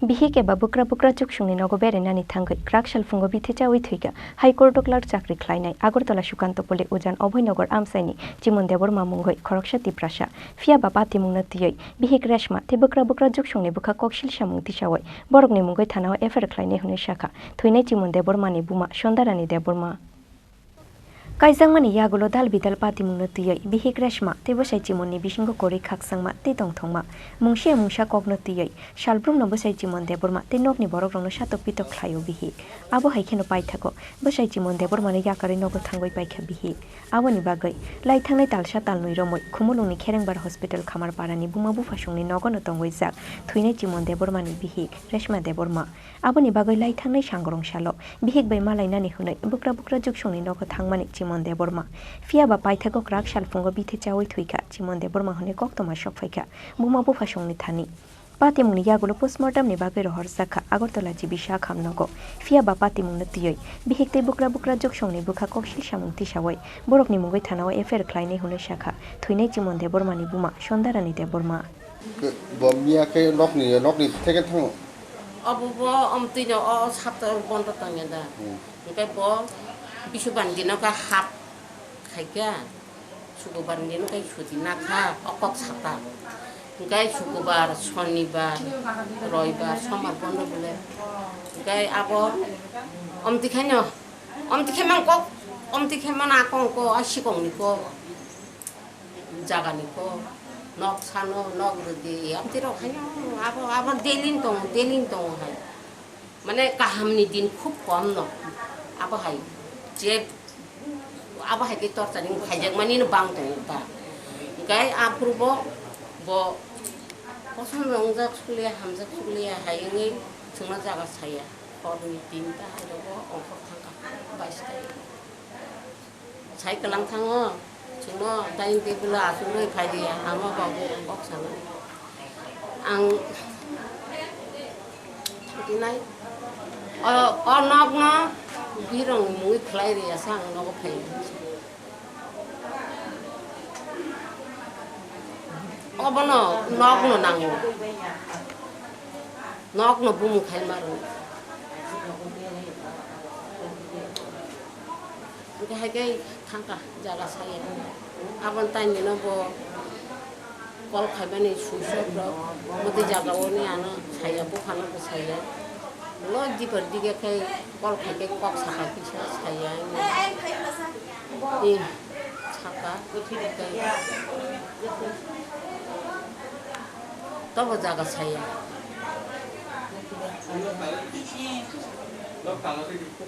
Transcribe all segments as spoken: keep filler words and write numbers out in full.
Bihik eba bwkra bwkra chuksongni nogo berainani thangwi kwrak salphungo bithe chawi thwikha High Court o clerk chakri khlainai Agartala Sukantopoli Ujan Obhoynagar amchaini Chimon Debbarma mungwi khoroksa Tiprasa. Phiya ba patimungno twiwi bihik Reshma tei bwkra bwkra chuksongni bwkha koksil samung tisawi borokni mungwi thanao F I R khlainai hwnwi sakha thwinai Chimon Debbarmani buma Sondarani Debbarma. Kaijakmani yagulo dal bidal patimungno twiwi bihik Reshma tei bwsai Chimonni bisingo kwrwi khakchangma tei tongthokma, mungsa ya mungsa kokno twiwi salbrumno bwsai Chimon Debbarma tei nokni borokrokno satok pitok khlaio bihik. Abo hai kheno paithago bwsai Chimon Debbarmano yakarwi nogo thangwi paikha bihik. Aboni bagwi lai thangnai talsa talnwi romwi Khumulwngni Kherengbar Hospital Khamarparani buma buphasongni nogono tongwi jak thwinai Chimon Debbarmani bihik Reshma Debbarma. Aboni bagwi lai thangnai sangrong salo bihik bai malainani hwnwi bwkra bwkra chuksongni nogo thangmani Chimon Debbarma. Phiya ba paithago kwrak salphungo bithe chawi thwikha Chimon Debbarma hwnwi koktwma sok phaikha buma buphasongni thani. Patimungni yagulo postmortem ni bagwi rohorjakha Agartala G B Sakham nogo. Phiya ba patimungno twiwi bihik tei bwkra bwkra chuksongni bwkha koksil samung tisawi borokni mungwi thanao F I R khlainai hwnwi sakha thwinai Chimon Debbarmani buma Sondarani Debbarma. Bo miya khe nokni, nokni theke thango. Obo bo omtwino o sapta bondo tangya da. Hmm. Hwnkhe bo bisubani dino khe hap khaikha, sukubar ni dino khe suti nakha, o kok sata. Hwnkhe sukubar, sonibar, roibar, sombar bondo bole. Hwnkhe abo omtwi khaino, omtwi khe man kok, omtwi khe man akong ko, a sikong ni ko. Jagani ko, nok sano, nok rwdi, amtwi rok haino abo, abo daily ni tongo, daily ni tongo hai. Mane kaham ni din khub kom no. Abo hai je, abo hai khe torturing khaijak mani no bang tongo ta. Hwnkhe aphuru bo, bo kosom wngjak suliya, hamjak suliya hai wngwi chwngno jaga saya. Hor ni tinta hai rogo ongkhor thangkha, bais ta. Sai kwlang thango, chwngno dining table o achugwi phai di, ang o babu kok sanai. Ang thankinai. O, o nokno birong mungwi khlai ri ya sa ang nogo phai. Obono nokno nango. Nokno bumung khai maro. Hwnkhe hai khe thangkha jaga saya. Aboni taimino bo call khaimani switch off rok. Motwi jaga oni ano saya, buphano bo saya. Lo dipor dige khe call khai khe kok sakha kisa saya. Ni saka, tobo jaga saya.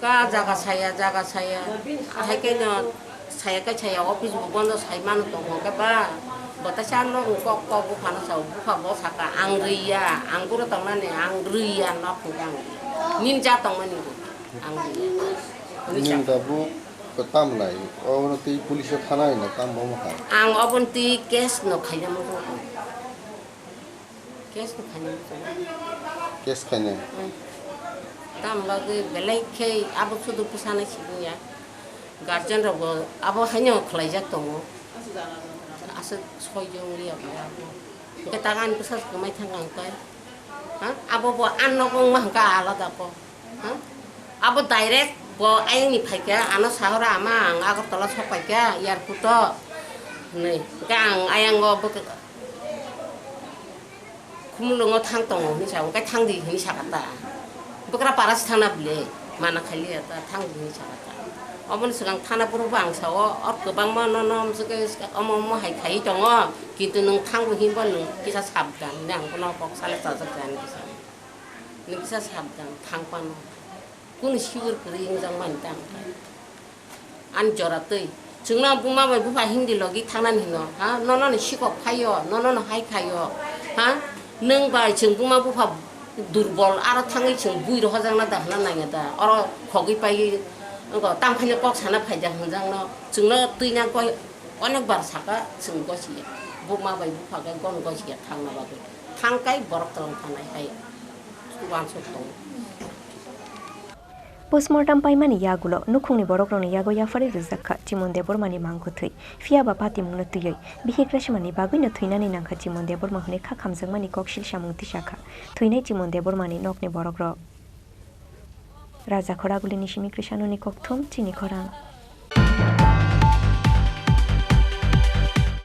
Ga jaga saya, jaga saya. Ahai khe no saya khe saya office bo bondo sai mano tong hwnkhe ba. Bwtaisa no kok kok buphano sao, bupha bo saka ang rwiya, ang buro tongnani ang rwiya nok hwnkhe ang. Nini ja tongmani bo ang rwiya. Hwnwi saka. Kwtam lai, obono twi police o thana hino, tam bo wngkha. Ang obono twi case no khaina muchungo. Case no khaina muchungo. Case khaina? Hmm. Tam bagwi belai khe abo sudu bwsana sibung ya. Guardian rok bo abo haino khlaijak tongo. Aswk soi jong liya bo abo. Hwnkhe tak ani bwsa swmai thang ang tei. Ha? Abo bo ang nok wngma hwnkhe alada ko. Ha? Abo direct bo ayang ni phaikha, ano sahora ama ang Agartala sok paikha airport o. Hwnwi. Hwnkhe ang ayang o bwk-, Khumulwngo thang tongo hwnwi sa, hwnkhe thang di hwnwi sakha ta. Bwkra para se thangna bwle, mana khailiya ta, thang di hwnwi sakha ta. Oboni swkang thana phuru bo ang sao, o kwbangma nono omo hai khaiwi tongo, kintu nwng thangbo hinba nwng kisa sabdan hwnwi ang bono kok sale chajak jani kisa. Nwng kisa sabdan thang phano. Kunu sigur kwrwi wngjakmani tamo khe. Ani jora twi. Chwngno buma bai bupha hindi logi thangnani hino, ha? Nono ni sikok phaio, nono no hai khaio, ha? Nwng bai chwng buma bupha durbol, aro thangwi chwng bui rohojakna da hwnna nangya da? Oro khogwi paiwi wngkha, tamo phaino kok sana phaijak hwnjakno. Chwngno twina goi onek bar saka, chwng gosiya. Buma bai bupha khe gon gosiya thangna bagwi. Thang kai borok twlang thanai hai uansuk tongo. Postmortem paimani yagulo nukhungni borokrokni yago yapharwi rwjak kha Chimon Debbarmani mang kwthwi. Phiya ba patimungno twiwi bihik rwsmani bagwino thwinani nangkha Chimon Debbarma hwnwi kha khamjakmani koksil samung tisa kha thwinai Chimon Debbarmani nokni borokrok. Rajakhor Agulini simi Krishanoni kokthum chini khorang.